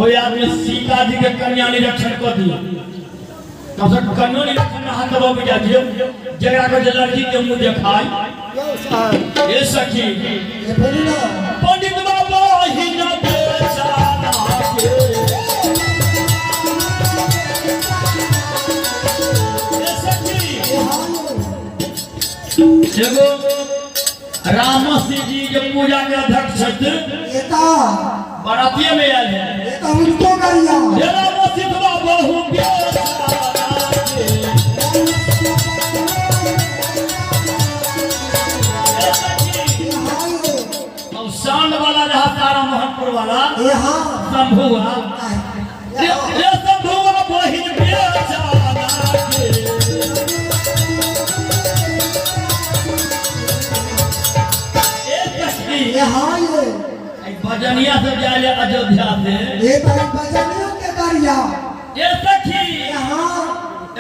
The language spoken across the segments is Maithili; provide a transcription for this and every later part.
कोई आदमी सीता जी के कन्या निरीक्षण कर दिया, कम से कम कन्या निरीक्षण में हाथ दबा बुझा दियो, जकरा को जे लड़की के मुंह देखाई। यौ साहब। ए सखी। ए बोलू ना। पंडित बाबा ही न बेचारा के। ए सखी। ए हाँ यौ। एगो राम सिंह जी के पूजा के अध्यक्ष छथिन। एता। बरातिये में आयल है। एता उनको करिया। हे राम सिंह बहु बेचारा के। ए सखी। ए हाँ यौ। अब सांड वाला रहा तारा मोहनपुर वाला। ए हाँ। शंभुआ। ए रे हाँ। रे शंभुआ बहिन बेचारा के। ए सखी। ए हाँ यौ। आई बजनिया से जाए अयोध्या से। ए तारी बजनियों के करिया। ए सखी। ए हाँ।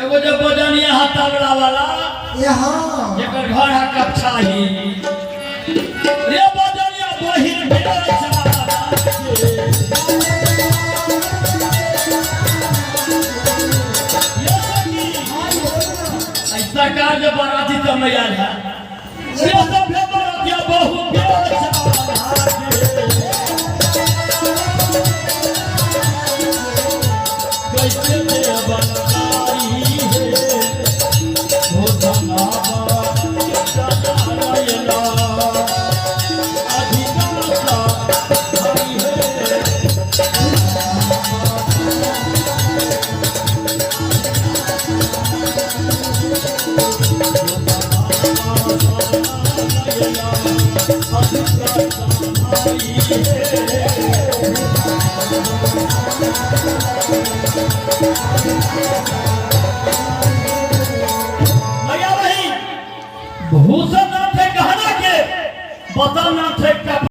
एगो जो बजनिया है तबला वाला। ए हाँ। जेकर घर है कपछाही। रे बजनिया बहिन बेचारा के। ये सखी। हाँ यौ बोलू ना। आई सरकार के बराती सब में आयल है। रे सब बरातिया बहु बेचारा के। कैसे देवनाई हे हो धनावा नारायणा अधिकासा हरि हे। भैया बहिन, भूषण नाम थे गहना के, बतल नाम थे कपड़ा।